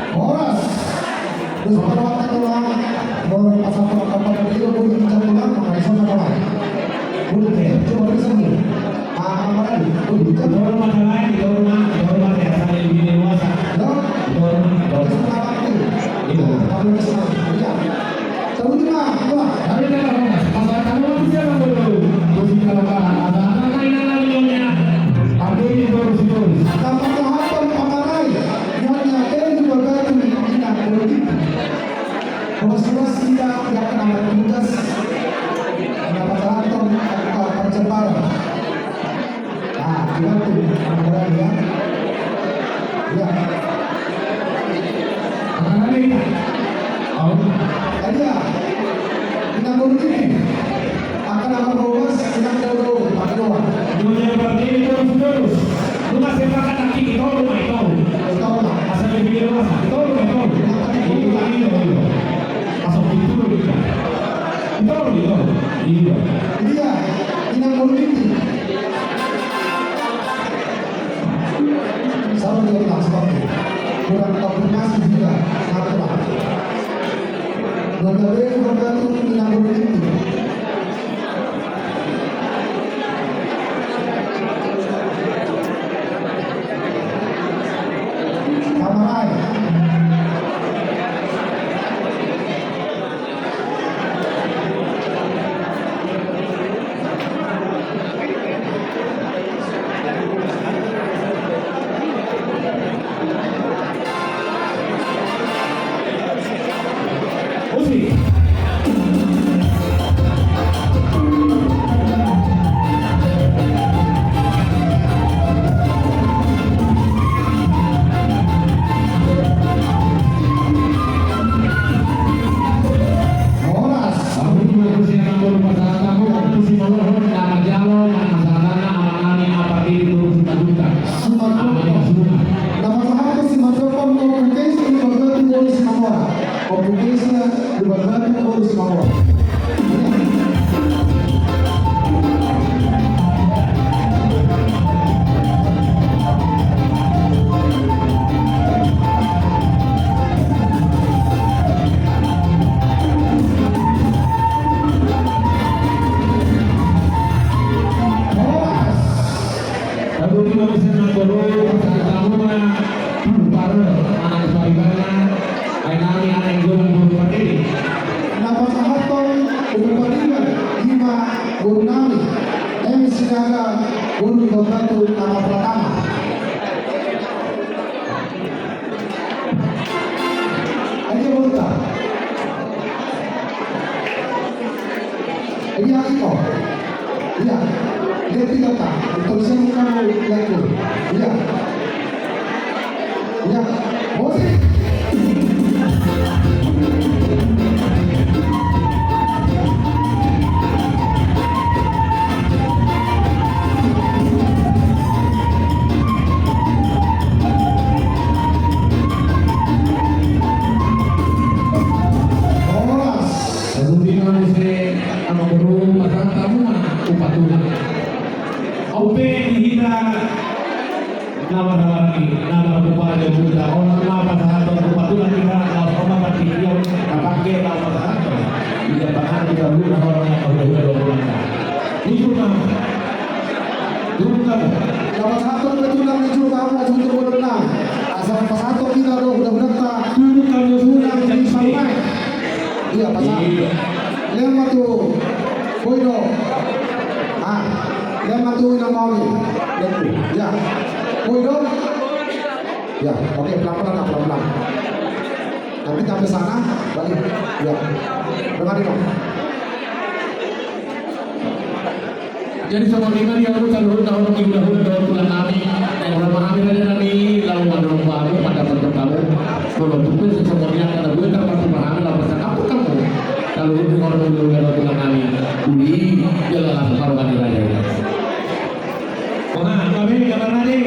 Horas. Terus pada waktu tulang, boleh pasang perangkat pada dia, boleh bincang tulang, maka iso na tulang. Boleh deh, coba bisa nih. Ah, apa lagi? Boleh bincang. Dorong masalah ini, dorong ma-, dorong ma-, ya, asal lebih dewasa. Dorong? Dorong, dorong. Terus apa lagi? Iya. Apa lagi? Iya. Terus lima, dua. Tapi dia nggak mau, Mas. Masalah kamu masih siapa, Bro? Terus kita lebaran. Masalah apa ini namanya? Tapi ini baru sih, terus. Tanpa tahapan pengarai. Yang nyata itu berarti ini politik. Ruas-ruas kita tidak kena tugas. Dapat traktor, dapat percepat. Ah, kita tuh, orang ya. Ya. Akan ada ini. Oh. Aja. Kita turutin. Akan akan bogas, inang dulu, pakai doang. Dunia berarti terus-terus. Lu masih makan nanti, kita lu main tahu. Tahu lah. Asal di video masa, kita lu main tahu. Iya, iya, iya. Asal itu lu bisa. Kita lu, kita lu. Iya. Iya, inang dulu ini. Sama dia bilang seperti kurang koordinasi juga, ngatur lah. Nggak ada yang bergantung, inang dulu ini. Di balik-balik bonus mawar. Horas. Saluhutna muse na boru, pasahat hamu ma, baru, anak paribanna, ai nami anak gong boru Pandiri. Na pasahathon boru Pandiri, ima boru nami, Emi Sinaga, boru Batu, nama pertama. Ayo, Bota. Iya, Iko. Iya. Dia tidak tak. Terus saya bukan lagi. Iya. Iya. Musik. Horas. Saluhutna muse, anak boru, pasahat hamu ma upa tulang. Au pe di hita na marhahamaranggi, na marhumuparan di ompunta, on ma pasahathon upa tulang di hita, laos on ma partingkian na pangke laos pasahathon. Di dia panganan di kaluhut na horong na kahuda-huda di ompunta. Nijur ma. Nijur ma. Laos pasahathon upa tulang, nijur ma, nijur ma. Asa pasahathon hita do huda-hudanta. Tulang ni Salmae. Iya, pasahat. Iya. Lean ma tu. Boi do. Ah, lean ma tu inang Mauli. Lean tu. Ya. Boi do. Ya, oke, pelan-pelan lah, pelan-pelan. Nanti sampai sana, balik. Ya. Dengar dong. Jadi songon i ma di hamu saluhutna, horong ni hulahula dohot tulang nami. Naeng ro ma hami raja nami laho mandok hamu, mandapothon hamu. Molo tung pe songon i angka na boi tarpatupa hami laho pasahat hamu. Saluhutna horong ni hulahula dohot tulang nami. Uli, jala langsung ma roha ni raja. Wah, kami gambar tadi.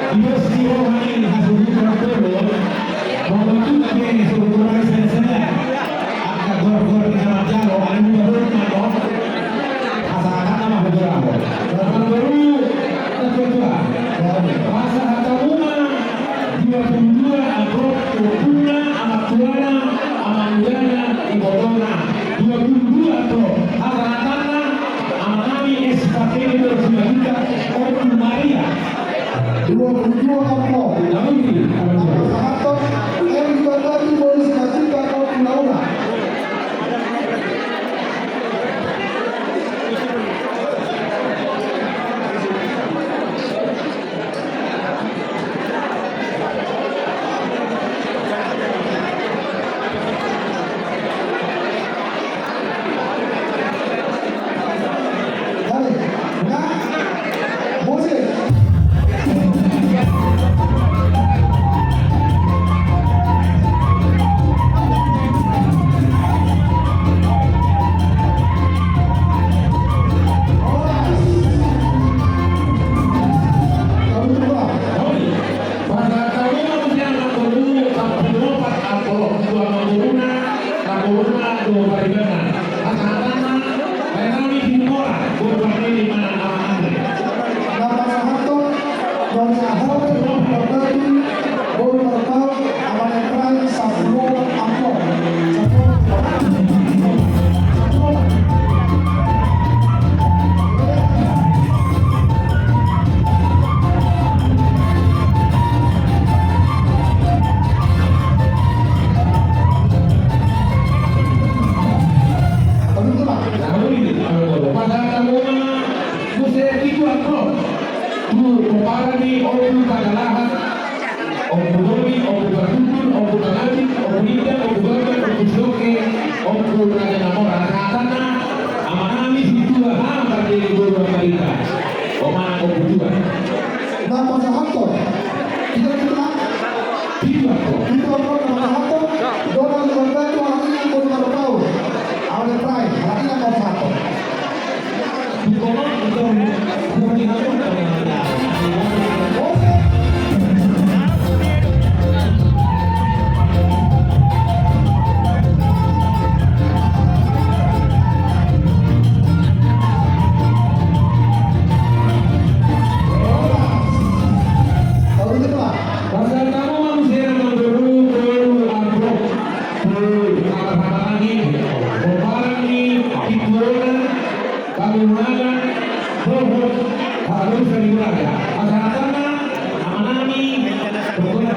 Di bos ni roha ni hasuhuton Solo, molo tung pe so hurang sensea angka gorgor ni na manjalo, alai muda hurang ma do. Asa angka na ma hurang do. Baru na tua-tua. Pasahaton hamu ma dua puluh dua amplop tu ompungna, amangtuana, amangudana, ibotona. Dua puluh dua amplop. Hasahatan na, amanami S K T N boru Simanjuntak, Ompu Maria. Dua puluh dua amplop. Nauli. Pasahaton R di Batu boru Simanjuntak, Ompu Laura. Pasahaton hamu ma muse amangboru, sampulu opat amplop tu amangboruna, amangboruna dohot paribanna. Pasahatanna, Baenami Situmorang, boru Pardede manang Amang Andre. Na pasahaton, Baenami Situmorang, boru Pardede, boru Pardede, Amang Andre, sampulu opat amplop. Sampulu opat. Pasahaton hamu ma muse pitu amplop tu pomparan ni Ompu Pangalahan. Ompu Doli, Ompu Parhundul, Ompu Pangabit, Ompu Indah, Ompu Bambang, Ompu Sidoke, Ompu Raja Namora. Hasahatan na, amanami Situmorang, Pardede boru Ambarita. Ompu tua. Na pasahaton. Pitu, pitu. Pitu amplop na pasahaton. Dongan Boru Pardede, dongan Boru Pardede. Amang Prai, amang Prai, pasahaton. Pasahaton hamu ma muse amangboru tolu amplop. Tu pomparan ni, pomparan ni, Panguluan, dohot, halusan ni raja. Pasahatanna, amanami, pokokna.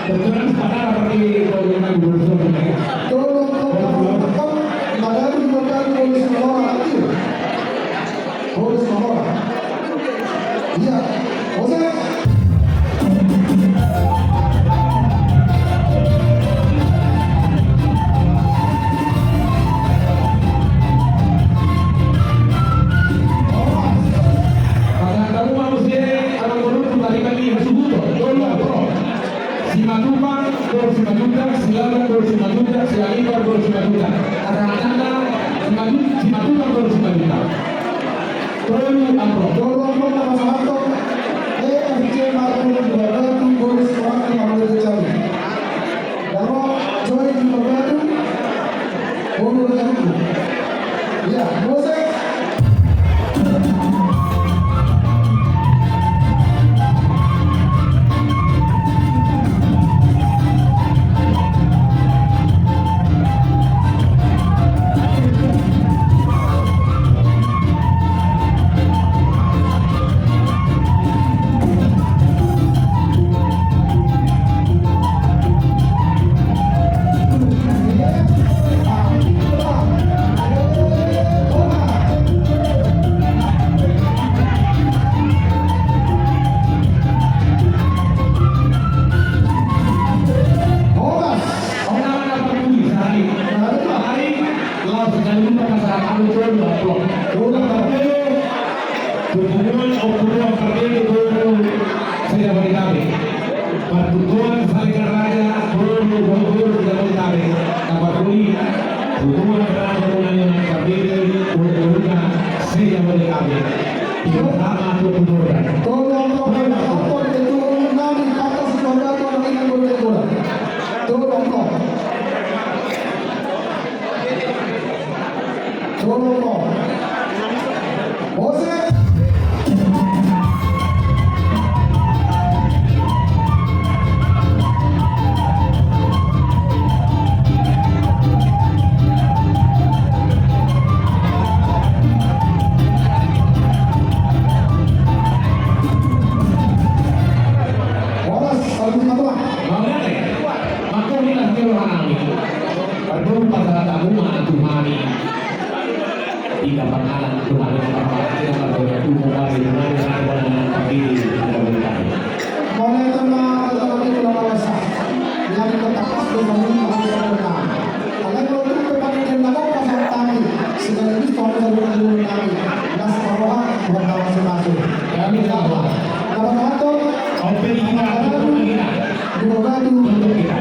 Pokokna, sementara pergi, pokokna, gubernur, pokokna. Tolong, tolong, tolong, tolong, madari, madari, boru Simalora, hadir. Boru Simalora. Iya, muse. Pasahaton hamu ma muse amangboru tu pariban ni hasuhuton, tolu amplop. Simatupang boru Simanjuntak, Silaban boru Simanjuntak, Sialipar boru Simanjuntak. Hasahatan na, Simatu-, Simatupang boru Simanjuntak. Tolu amplop. Tolu amplop na pasahaton. E, F C Marco di Batu, boru Simanjuntak, Amang Dede Cabi. Daro, Joy di Batu, boru Raja Ruku. Iya, muse. Horas. Horas. Sahali. Sahali. Laos sahali ma pasahaton hamu tolu amplop. Tolu amplop. Pertemuan Ompu Dua Pardede boru Jabodetabek. Pertemuan Salegar Raja boru, boru Jabodetabek. Bolong, Bos. Musik. Horas, salam lima tua. Mauliate. Mangkorina di roha nami. Pardongan pasahat hamu ma tu hami. Tiga pangkalan tu hami, tiga pangkalan tu hami. Mauliate ma, mauliate ma, mauliate ma. Jadi, tangkas do hamu, mauliate ma. Alai molo tung pe pangkalan na pasahat hami, sekaligus tu hamu saluhut, saluhut nami. Las roha, buat tawa semasu. Kami tawa. Dapat satu. Open kita, open kita. Dua batu. Open kita.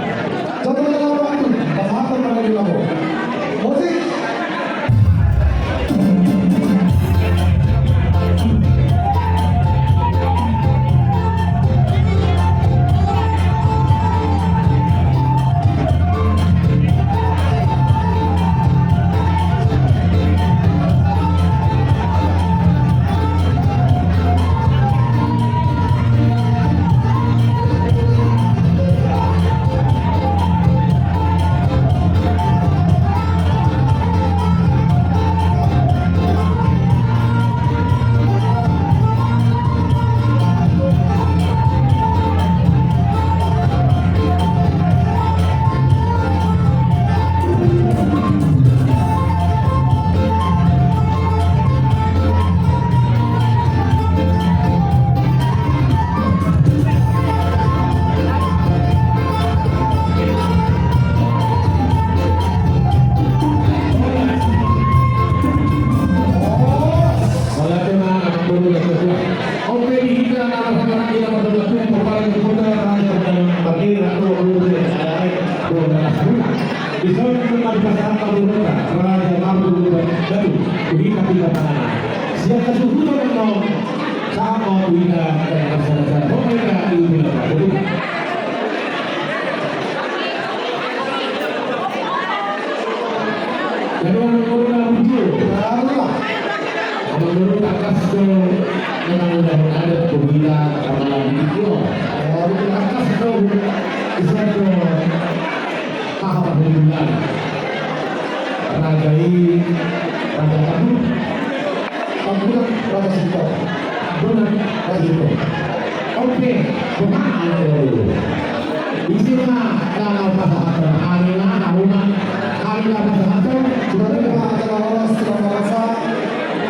Satu lagi satu batu. Dapat satu, pernah di Labuan. Musik. Oke, di hita nama sama lagi nama dua puluh satu, kepala di kota, raja pada bagi ratu, ratu, dua belas bulan. Di sana kita di pasar Kabupaten, raja Mardu, Datu, di kaki kanan. Siap ke suhu, dong. Sama tu ina, eh, masalah-masalah. Pokoknya, di ujung apa? Jadi, jadi, orang-orang dah muncul. Orang-orang tangkas tu, memang udah ada pembina, sama lagi itu. Orang-orang tangkas tu, bisa tu, Aha, Raja i, Raja Paduka. Paduka, Raja Sito. Paduka, Raja Sito. Oke, pemahaman dulu. Di sini, nah, kalau pasahat, hari lah, hari lah, hari lah pasahat. Sudah ada acara oras, sudah merasa.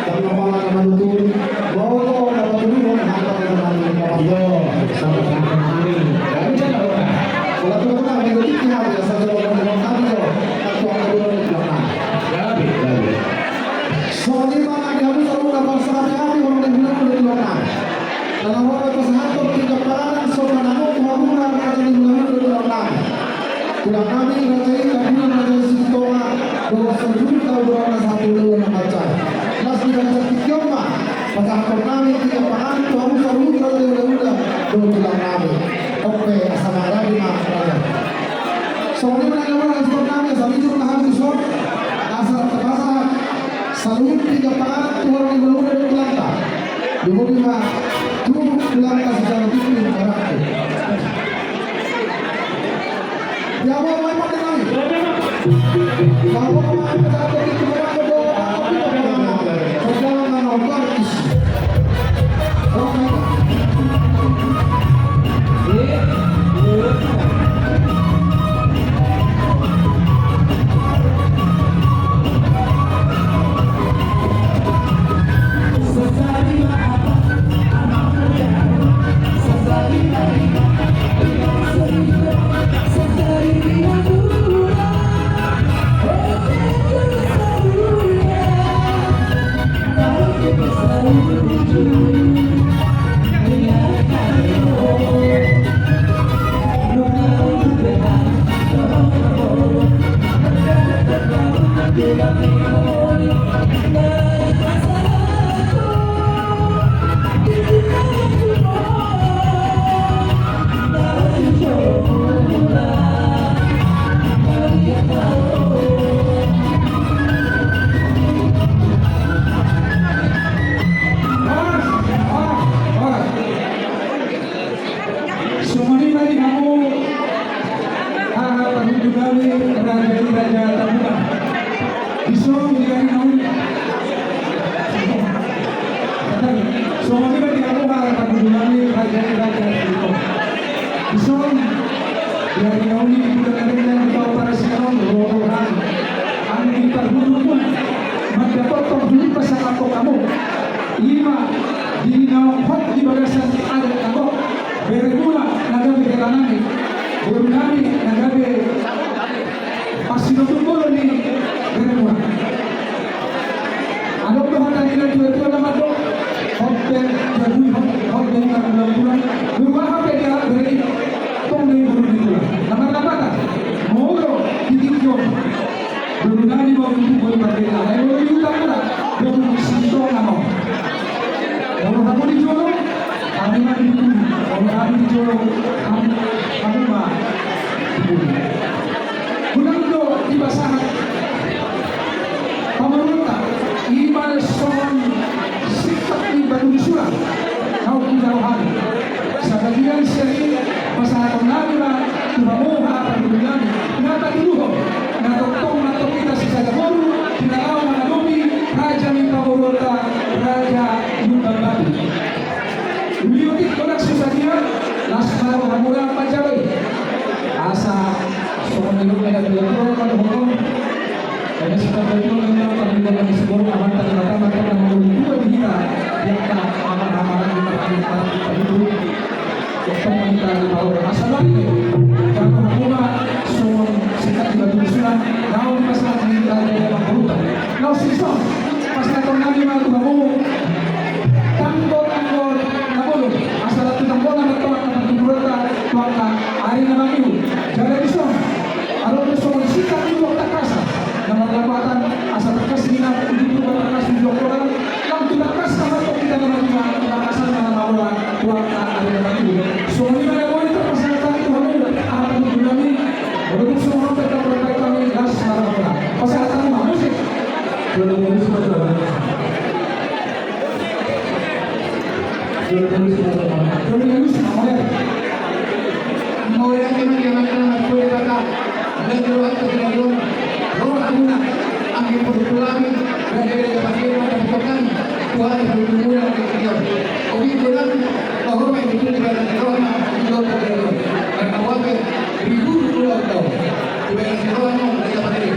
Karena malam manutu, boto, dapat dulu, hata, hata, hata. Iyo, sama-sama, amin. Dari mana orang? Kalau tu, kalau mengikuti hati, asal jawab, jawab, jawab, jawab. Aku akan dulu, jawab. Jadi, jadi. Soalnya mana dia tu selalu dapat serapi hati orang yang bilang udah jawab. Kalau orang pasahat, tiga peranan, sopan, anu, tuhan, tuhan, tuhan, tuhan, tuhan. Tulang nami, raja i, kabulan raja i Sitonga, dohot saluhut na boruna sahali na mansai. Las di bagasan tingki on ma pasahathon nami tiga pangan tu hamu saluhut raja i, raja i, dohot tulang nami. Oke, asa maradi ma raja. Songon i ma na gabe na sitor nami, asa mijur ma hami dison, asa tapasahat saluhut tiga pangan tu hamu raja i, raja i, dohot tulangta. Di bodi ma tu tulangta secara tinggi, barakku. Molo di huta ma, molo hamu di jolo, hamu ma di jolo, molo hamu di jolo, hamu, hamu ma di jolo. Unang do dipasahat pamoruonta, i ma songon singkat ni batu ni sulang. Naung hujalo hami. Sabagian sian i pasahaton nami ma tu hamu hata ni bibir nami, na tatiruhon, na tongtong ma tong hita sisada boru di na laho mangadopi raja ni pamoruonta, Raja Lumban Batu. Uli otik, godang so sadia, las ma rohamuna manjalo i. Asa songon nidok ni natuatua ma dohonon. Jadi, seperti itu, memang kami dari Sibor, aman, tadi datang, datang, datang, datang, datang, di hita, di angka aman-aman, di tempat, di tempat, di tempat itu, untuk meminta di bawah. Asal lagi, jangan lupa, songon singkat di batu ni sulang, naung dipasahat di hita, di tempat, di tempat. Naung sisong, pasahaton nami ma tu hamu, tanggol, tanggol, na bolon, asal tu tanggol, na tolak, na patuburan, tu angka ari na mangihut. Jala dison, adong do songon singkat ni dua tangkasa na marlapatan, asa tangkas ni na uju tu tangkas ni dua koran, nang tu tangkas na martok hita na matua, tangkasan na matua, tu angka ari na mangihut. Songon i ma na boi tarpasahat hami tu hamu, aha patuduhon nami, molo tung songon hami, tarpasahat hami, las ma rohamuna. Pasahat hami ma, musik. Jolo, musik, musik. Jolo, musik, musik. Jolo, musik, musik. Mauliate ma di Amanta na martua Debata, na jolo angka di na jolo, roha muna, anggi pahupul hami, bere-bere na pake ma na pitokan, tu ari pahupul muna na pitokan. Obi tulang, bahwa itu di bere na roha ma, itu di bere na roha. Karena wape, ribu puluh tahun. Di bere na roha ma, na pake.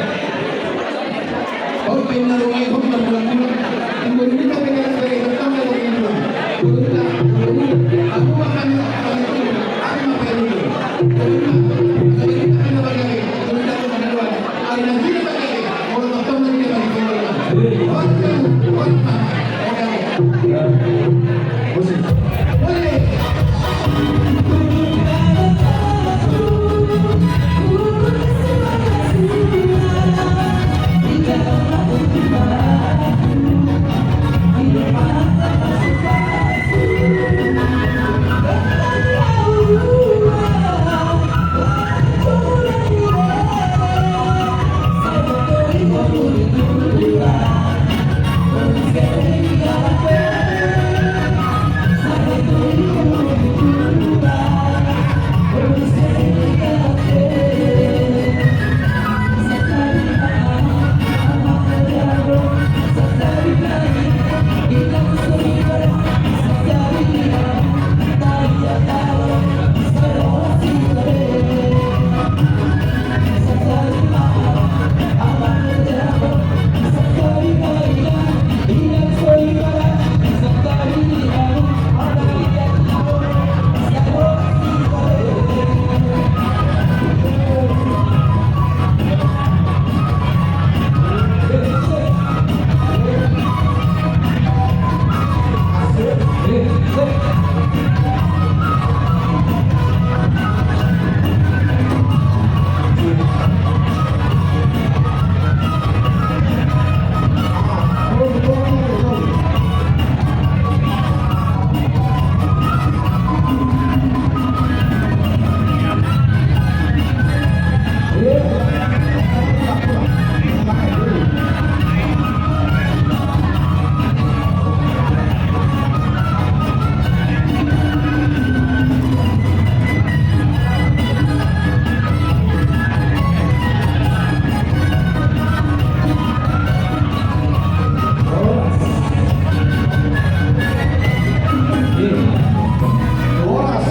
Horas.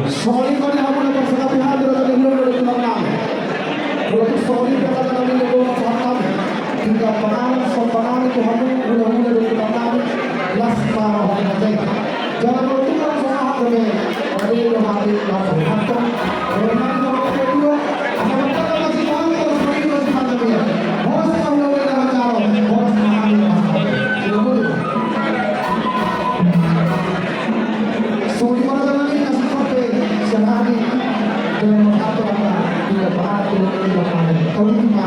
Songon i ma di hamu na parsangkapi hami, raja ni hulahula dohot tulang nami. Molo tung songon i pe hata nami, na dua pasahat hami. Tinggal panganon, songon panganon tu hamu hulahula dohot tulang nami. Las ma roha ni hata i. Jala molo tung langsung aha dope, pade do hami langsung hantam. Molo nami do hami dua, aha mantap masih paham, terus begitu masih paham ya. Horas ma hulahula na manjalo, horas ma hami na manjalo. Sudah betul. Songon i ma raja nami, na singkat pe sian hami. Jala molo atur ma, tinggal panganon tu hamu. Kau ini ma.